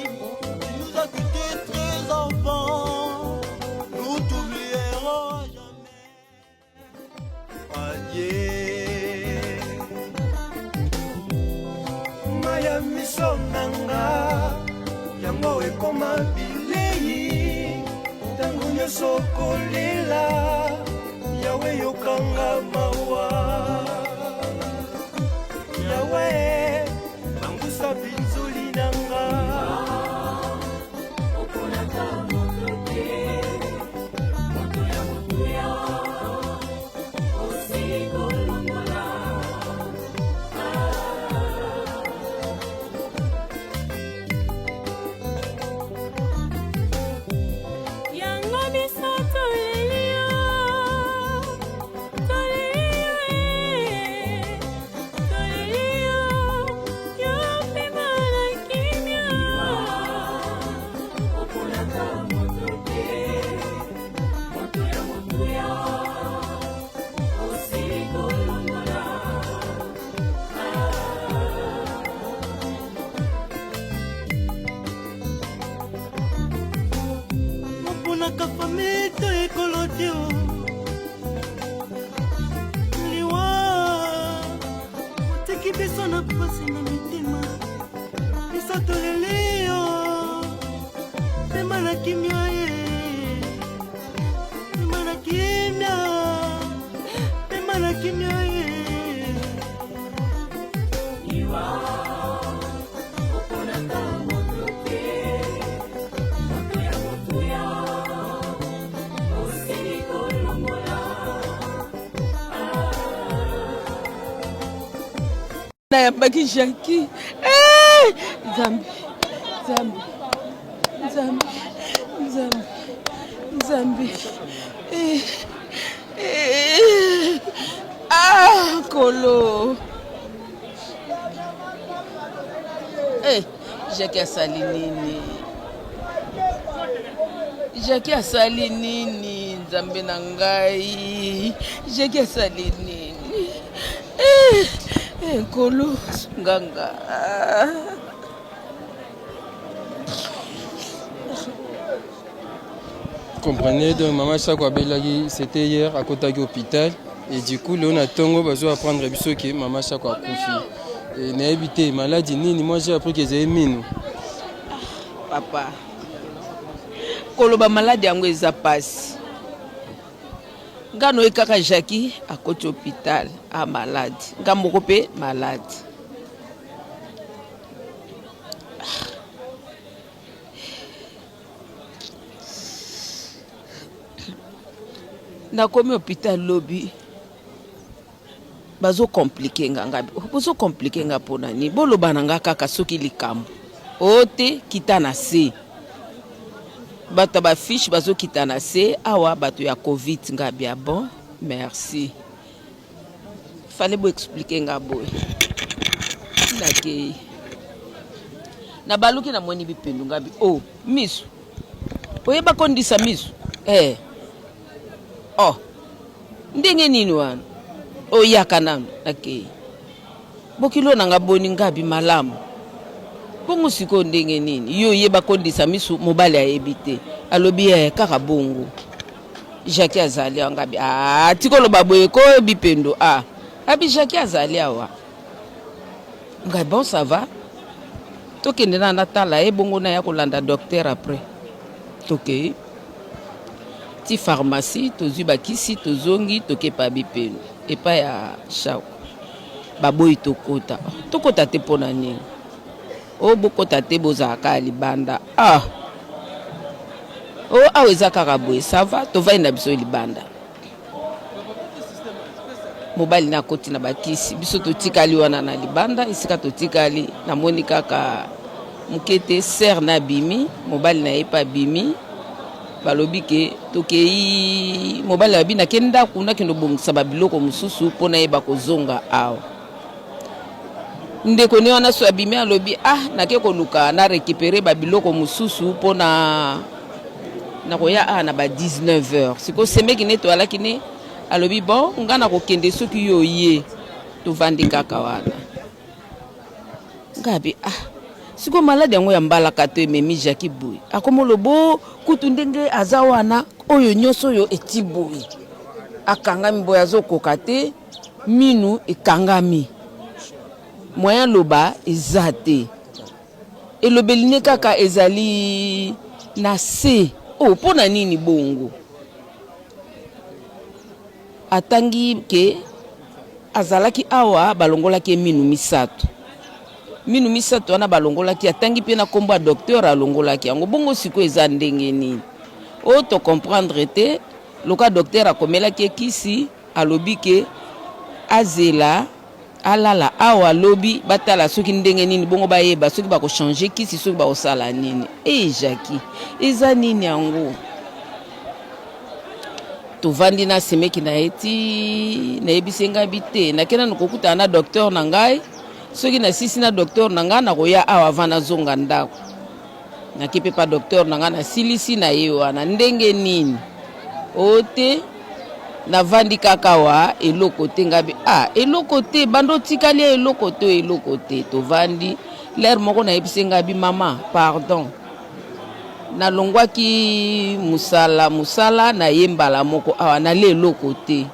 [SPEAKER 5] Tu nous as quittés très enfant. Nous t'oublierons jamais. Adieu.
[SPEAKER 6] Maya miso na nga yango ekoma bilei ntango nyonso kolela. Yawe, yokanga mawa. Yawe, bangusa binzoli na nga.
[SPEAKER 7] Oponaka moto te, moto ya motuya osili kolongola. Yango biso toleli yo, toleli.
[SPEAKER 5] Otiki biso na pasi na mitema, biso toleli yo. Pema na kimia ye, pema na kimia, pema na kimia ye.
[SPEAKER 7] Liwa oponaka moto te, moto ya motuya osili kolongola.
[SPEAKER 3] Nayambaki Jackie. Eh, Nzambe, Nzambe, Nzambe, Nzambe, Nzambe. Eh, eh, ah, Nkolo. Eh, Jackie asali nini? Jackie asali nini? Nzambe na ngai. Jackie asali nini? Eh, eh, Nkolo, sunga nga.
[SPEAKER 8] Comprenez donc maman Chako abelaki, c'était hier, akotaki hôpital et du coup lelo na tongo bazo apprendre biso ke maman Chako akufi. Et nayebi te maladie nini, moi j'ai appris que ezali minu.
[SPEAKER 3] Papa, koloba maladi yango eza pasi. Nga noye kaka Jackie akoti hôpital a malade, nga moko pe malade. Nakomi hôpital lobi bazo compliquer nga, nga bozo compliquer nga pona nini? Boloba na nga kaka soki likambo o te kita na se. Bato ya ba fiche bazo kita na se awa bato ya covid nga bia bon merci. Fallait bo expliquer nga boye. Nakei nabaluki namoni bipendu nga bi oh misu oyeba kondisa misu eh oh ndenge nini wana oyaka nanu nakei bokilo na nga boni ngabi malamu bongo sikoyo ndenge nini yo oyeba kondisa misu mobali ayebi te alobi eh kaka bongo Jackie azali awa ngabi ah tikoloba boye ko bipendo ah abi Jackie azali awa ngai bon ça va tokende na natala ye bongo naya kolanda docteur après tokei ti pharmacie tozwi bakisi tozongi tokepa bipendo epai ya Shako baboyi tokota tokota te mpo na nini o bokota te bozala kaka libanda ah o awa eza kaka boye ça va tovandi na biso libanda mobali na akoti na bakisi biso totikali wana na libanda esika totikali namoni kaka moke te ser na abimi mobali na ye mpe abimi balobi ke tokei mobali alobi nake ndako nakende obongisa babiloko mosusu mpo nayeba kozonga awa ndeko ne wana so abimi alobi ah nake koluka na récupérer babiloko mosusu mpo na nakoya awa na ba 19 heures sikoyo semeki ne toalaki ne alobi bon nga nakokende soki yo oye tovandi kaka wana ngabi ah sikoyo maladi yango ya mbalaka to ememi Jackie boye akomolobo kutu ndenge aza wana oyo nyonso oyo eti boye akangami boye azokoka te minu ekangami moyen loba eza te elobeli ne kaka ezali na se oh mpo na nini bongo atangi ke azalaki awa balongolaki ye minu misato minu misato wana balongolaki atangi mpe na nkombo ya docteur alongolaki yango bongo sikoyo eza ndenge nini oyo to comprendre te loka docteur akomelaki ye kisi alobi ke azela alala awa lobi batala soki ndenge nini bongo bayeba soki bakochange kisi soki bakosala nini e Jackie eza nini yango tovandi na semeki na ye ti nayebisi ngai bi te nake nanu kokutana na docteur na ngai soki nasisi na docteur na ngai nakoya awa avant nazonga ndako nake mpe pa docteur na ngai nasilisi na ye wana ndenge nini o te navandi kaka wa eloko te ngai bi ah eloko te bando otikali ya eloko te eloko te tovandi lere moko nayebisi ngai bi mama pardon nalongwaki mosala mosala naye mbala moko awa nalia eloko te.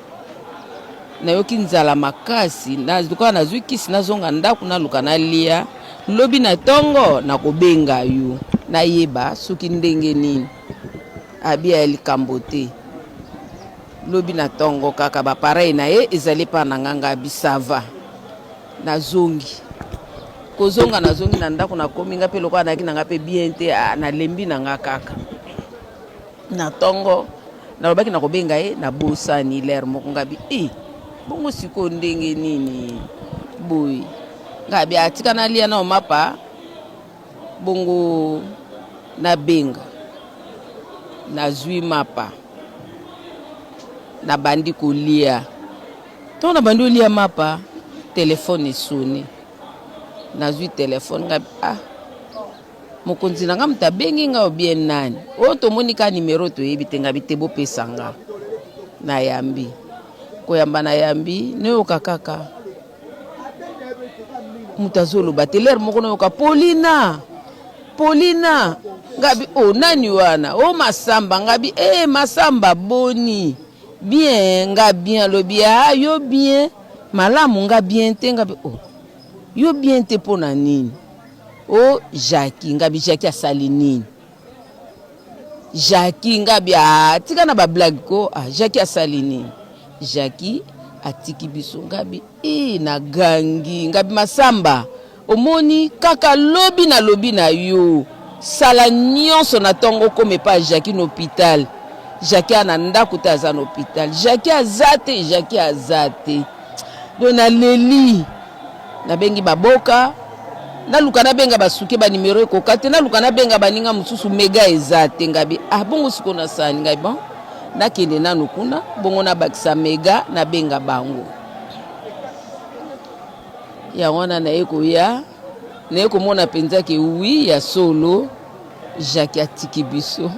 [SPEAKER 3] Nayoki nzala makasi, lokola nazwi kisi nazonga ndako naluka nalia. Lobi na tongo nakobenga yo nayeba soki ndenge nini. Abi ya likambo te. Lobi na tongo kaka ba appareil na ye ezali epa na nga, nga abi ça va. Nazongi. Kozonga nazongi na ndako nakomi nga pe lokola nayaki na nga pe bien te, ah nalembi na nga kaka. Na tongo nalobaki nakobenga ye nabosani lere moko ngabi e bongo sikoyo ndenge nini boye ngabi atika nalia nao mapa bongo nabenga nazwi mapa nabandi kolia ntango nabandi kolia mapa telefone esoni nazwi telefone ngabi ah Mokonzi na nga moto abengi nga ou bien nani? Oyo tomoni ka numero toyebi te ngabi te bopesa nga. Nayambi. Koyamba nayambi noyoka kaka moto azoloba te lere moko nayoka Paulina Paulina ngabi o oh, nani wana o oh, Masamba ngabi e eh, Masamba boni bien nga bien alobi ah yo bien malamu nga bien te ngabi o oh, yo bien te mpo na nini Oh Jackie ngabi Jackie asali nini Jackie ngabi ah tika na ba blague ko ah Jackie asali nini Jackie atiki biso ngabi eh na gangi ngabi masamba omoni kaka lobi na lobi na yo sala nyonso na tongo okoma epa Jackie na hôpital Jackie ana ndako te aza na hôpital Jackie aza te Jackie aza te donc naleli Nabengi baboka, naluka nabenga basuke ba numero ekoka te, naluka nabenga baninga mosusu mega eza te. Ngabi ah bongo sikoyo nasala ngai bon nakende nanu kuna bongo nabakisa mega nabenga bango. Yango wana naye koya naye komona mpenza ke wi ya solo Jacques atiki biso.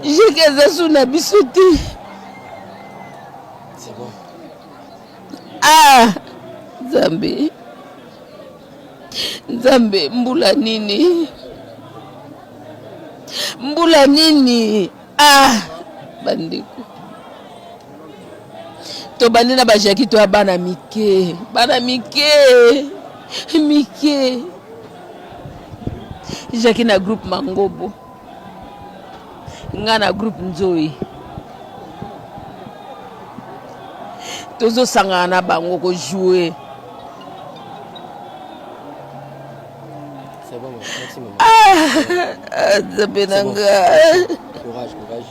[SPEAKER 3] Jacques aza su na biso te.
[SPEAKER 5] C'est bon.
[SPEAKER 3] Ah Nzambe. Nzambe mbula nini? Mbula nini? Ah bandeko. Tobandi na ba Jackie to ya bana mike, bana mike, mike. Jackie na groupe Mangobo. Nga na groupe Nzoyi. Tozosangana na bango ko jouer.
[SPEAKER 5] C'est bon, merci maman.
[SPEAKER 3] Ah, Nzambe na nga.
[SPEAKER 5] Courage, courage.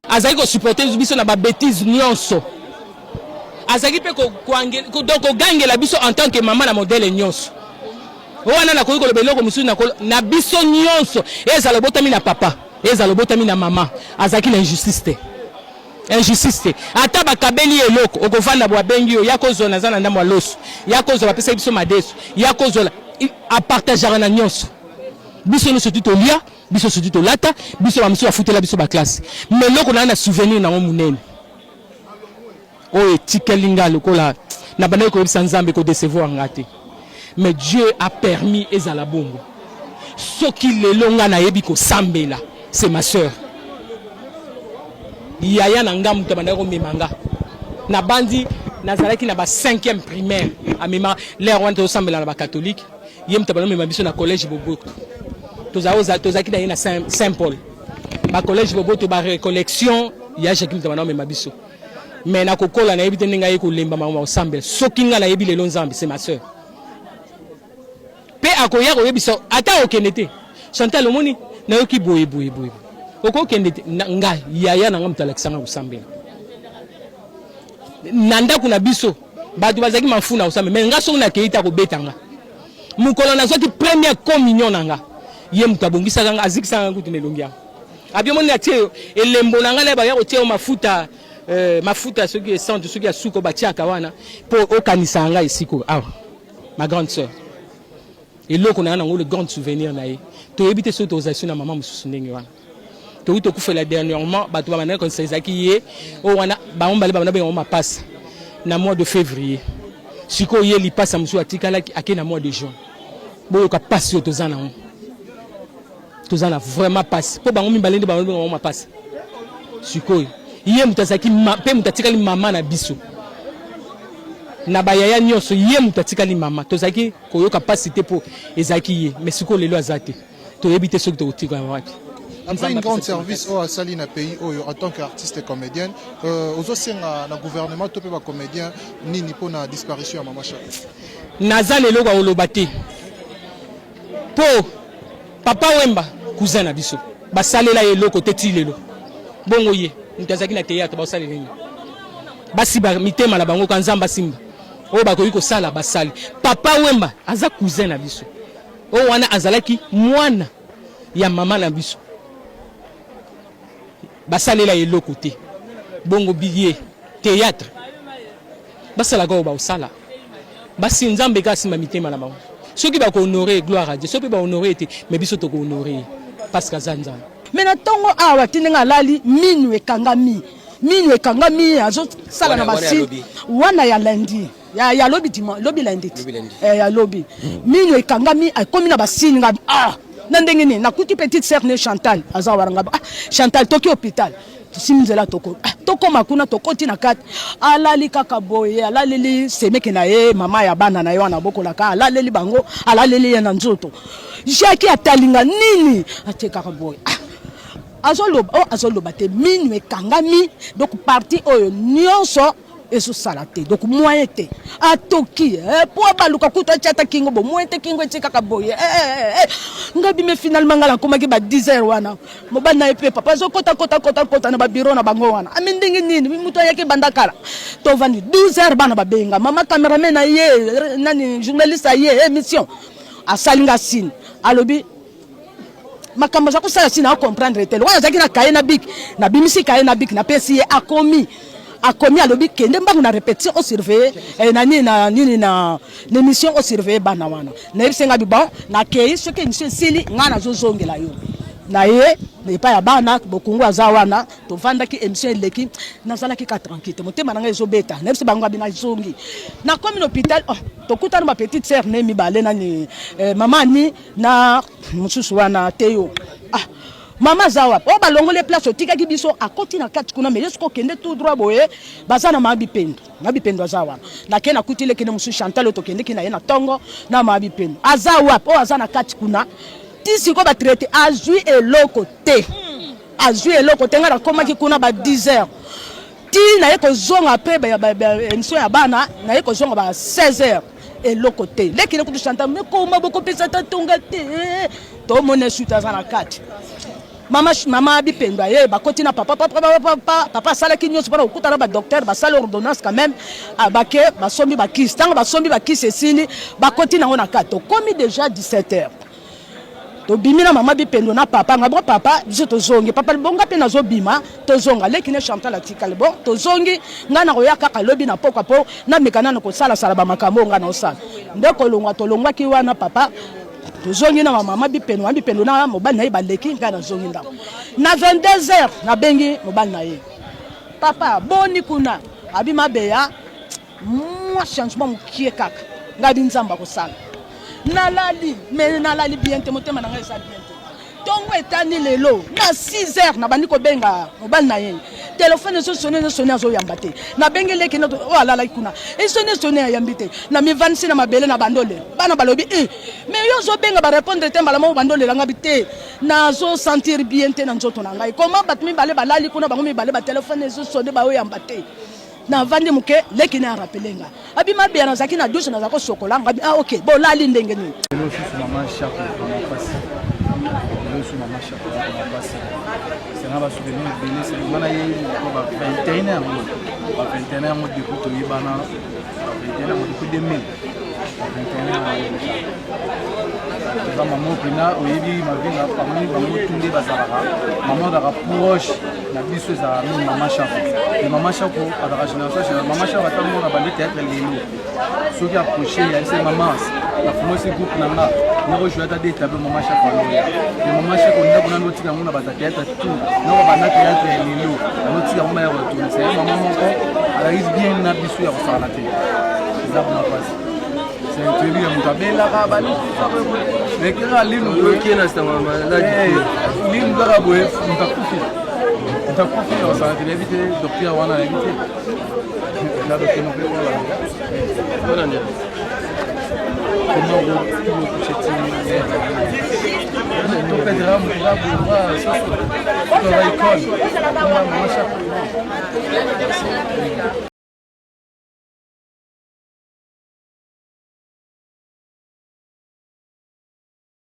[SPEAKER 4] Azalaki ko supporter biso na ba betises nyonso. Azalaki pe ko donc kogangela biso en tant que mama na modèle nyonso. Wana nakoki koloba eloko mosusu na, na biso nyonso, ezala obotami na papa, ezala obotami na mama, azalaki na injustice te. Injustice te. Ata bakabeli ye eloko, okovanda bo abengi yo, ya kozwa naza na ndambo ya loso, ya kozwa bapesaki biso madesu, ya kozwa apartageaka na nyonso. Biso nyonso tu tolia, biso surtout tolata, biso ba mosusu bafutela biso ba classe. Mais eloko na na souvenir nango monene oyo etikali nga lokola nabandaki koyebisa Nzambe ko decevoir nga te, mais Dieu a permis ezala bongo. Soki lelo nga nayebi kosambela, c'est ma sœur yaya na nga moto abandaki komema nga nabandi nazalaki na ba 5e primaire amema l'heure wana tozosambela na ba catholique ye moto abanda komema biso na collège Boboto tozalaki na ye na Saint Paul ba collège Boboto ba recollection ya Jacques moto abanda komema biso mais na kokola nayebi te ndenge aye kolemba makambo ya kosambela soki nga nayebi lelo Nzambe c'est ma sœur pe akoya koyebisa ata okende te Chantal omoni nayoki boye boye boye okokende te nga yaya na nga moto alakisa nga kosambela na ndako na biso bato bazalaki mafuna kosambela mais nga soki nakei te akobeta nga mokolo nazwaki première communion na nga ye moto abongisaka nga azikisaka nga kutu na elongi yango abi omoni atie elembo na ngai na baya kotia yo mafuta euh, mafuta soki esantu soki ya suko batiaka wana mpo okanisaka ngai esiko awa ma grande sœur eloko na yango le grand souvenir na ye toyebi te soki tozali na mama mosusu ndenge wana tokoki tokufela dernièrement bato babandaki konisa ezalaki ye oyo wana bango mibale babanda benga mapasa na mois de février sikoyo ye lipasa mosusu atikalaki ake na mois de juin boyoka mpasi oyo toza nango toza na vraiment mpasi mpo bango mibale nde bango benga mapasa sikoyo. Ye moto azalaki mpe moto atikali mama na biso na bayaya nyonso, ye moto atikali mama. Tozalaki koyoka mpasi te mpo ezalaki ye, mais sikoyo lelo aza te, toyebi te soki tokotika wapi.
[SPEAKER 9] Après une grande service oyo asali na pays oyo en tant qu'artiste comédienne, ozosenga na gouvernement to mpe bacomédien nini mpona disparition ya mama Shako?
[SPEAKER 4] Naza na eloko ya koloba te, mpo Papa Wemba cousin na biso basalela ye eloko te ti lelo. Bongo ye moto azalaki na théâtre, baosalela nini? Basiba mitema na bango ka Nzambe asimba oyo bakoki kosala basali. Papa Wemba aza cousin na biso, oyo wana azalaki mwana ya mama na biso, basalela ye eloko te. Bongo biye théâtre basalaka oyo baosala, basi Nzambe kaka asimba mitema na bango. Soki bakohonore, gloire à Dieu, soki mpe bahonore te, mais biso tokohonore ye parce que aza Nzambe.
[SPEAKER 10] Me na ntongo awa ti ndenge alali, minu ekangami, minu ekangami, azosala na basi wana ya lundi ya lobi, dimanche, lobi lundi ti ya lobi, minu ekangami, akomi na basini. Nga ah, na ndenge nini? Nakuti petite sœur ne Chantal aza wana. Nga ah, Chantal, toki hôpital, tosimi nzela, toko ah, tokóma kuna, tokoti na kati, alali kaka boye, alaleli semeki na ye, mama ya bana na ye wana abokolaka, alaleli bango, alaleli ye na nzoto. Jaki atalinga nini, atie kaka boye, ah, azoloba, oh, azoloba te, minu ekangami, donc partie oyo nyonso ezosala te, donc moyen te. Atoki po baluka kutu atia ata kingo bo, moyen te, kingo etie kaka boye. Ngai bime, finalement ngai nakomaki ba 10 heures wana, mobali na ye mpe papa azokota kota kota kota na babiro na bango wana. Ami ndenge nini moto ayaki banda kala, tovandi 12 heures, bana babenga mama cameraman na ye nani, journaliste aye émission, asali nga signe, alobi makambo aza kosala si na comprendre te. Lokola azalaki na kaye na bic, nabimisi kaye na bic, napesi ye, akomi, akomi, alobi kende mbangu na répétition, osurveille na nini na nini na émission, osurveille bana wana. Nayebisi nga bi bon, nakei, soki émission esili ngai nazozongela yo. Na ye epai ya bana, bokungu aza wana, tovandaki, émission eleki, nazalaki ka tranquille te, motema na ngai ezobeta. Nayebisi bango abi nazongi, nakomi na hôpital, oh, tokutana ba petite sœur ne mibale nani, mama ani na mosusu wana te. Yo ah, mama aza wapi? Oyo balongoli place otikaki biso, akoti na kati kuna, mais ye soki okende tout droit boye, baza na mama Bipendo. Mama Bipendo aza wana. Nakei, nakuti lekende mosusu Chantal oyo tokendeki na ye na ntongo na mama Bipendo. Aza wapi? Oyo aza na kati kuna, ti sikoyo batraite, azwi eloko te, azwi eloko te. Ngai nakomaki kuna ba 10 heures, ti naye kozonga après émission ya bana, naye kozonga ba 16 heures, eloko te. Lekile kutu Chantal mekoma bokopesa ta tonga te, tomona suite aza na kati. Mama, mama Bipendo aye, bakoti na papa, papa, papa, papa asalaki nyonso mpona kokutana badocteur, basali ordonnance quand même, bake basombi bakisi. Ntango basombi bakisi esili, bakoti nango na kati, tokomi déjà 17 heures, tobimi na mama Bipendo na papa. Nga bon, papa, biso tozongi. Papa libonga mpe nazobima, tozonga. Leki ne Chantal atikali. Bon, tozongi, ngai nakoya kaka lobi na pokwa mpo nameka nano kosalasala bamakambo oyo ngai naosala. Nde kolongwa, tolongwaki wana, papa, tozongi na mama Bipendo. Mama Bipendo na mobali na ye baleki, ngai nazongi ndako na 22 heures. Nabengi mobali na ye: papa, boni kuna? Abi mabeya mwa changement mokie kaka. Ngai bi Nzambe akosala. Nalali, me nalali bien te, motema na ngai eza bien te. Ntongo etani lelo na 6 heures, nabandi kobenga mobali na ye, telefone ezosone, ezosone, azoyamba te. Nabengi leki oyo alalaki kuna, esone, esone, ayambi te. Namivandisi na mabele na bandole. Bana balobi e, mais yo ozobenga, barépondre te, mbala moko bandolela. Ngabi te, nazosentir bien te na nzoto na ngai. Koma bato mibale balali kuna, bango mibale batelefone ezosone, baoyamba te. Navandi moke, leki na arapele nga, abi mabeya, nazalaki na douche, nazala kosokola. Ngabi ah, ok, bolali ndenge nini?
[SPEAKER 11] Lelo susu mama Shako vraiment pasi, lelo susu mama Shako vraiment pasi. Senga basouvenir ebele, senga na ye ko ba 21 yango, ba 21 yango depuis toyebana, ba 21 yango depuis 2000, ba 21 yango déjà. Eza mama mpena oyebi mavinga, parmi bango tu nde bazalaka, mama azalaka proche na biso, ezalaka mingi mama Shako. E mama Shako azalaka génération, mama Shako ata mona bandi théâtre lelo, soki approche yayebisa mama nafumisi groupe na nga, nakojoue ata de tableau, mama Shako aloya. E mama Shako ndako nano otika yango na baza théâtre tout, noko banda théâtre ya lelo anotika yango baya kotournisa ye. Mama moko azalaki bien na biso ya kosakana te, eza kuna mpasi. Toyebi ya moto abelaka mais kaka linu linu kaka boye, moto akufi. Nakufi osala te, nayebi te docteur wana, nayebi te na docteur moko wana nde topedra moto abonga soso toza icone.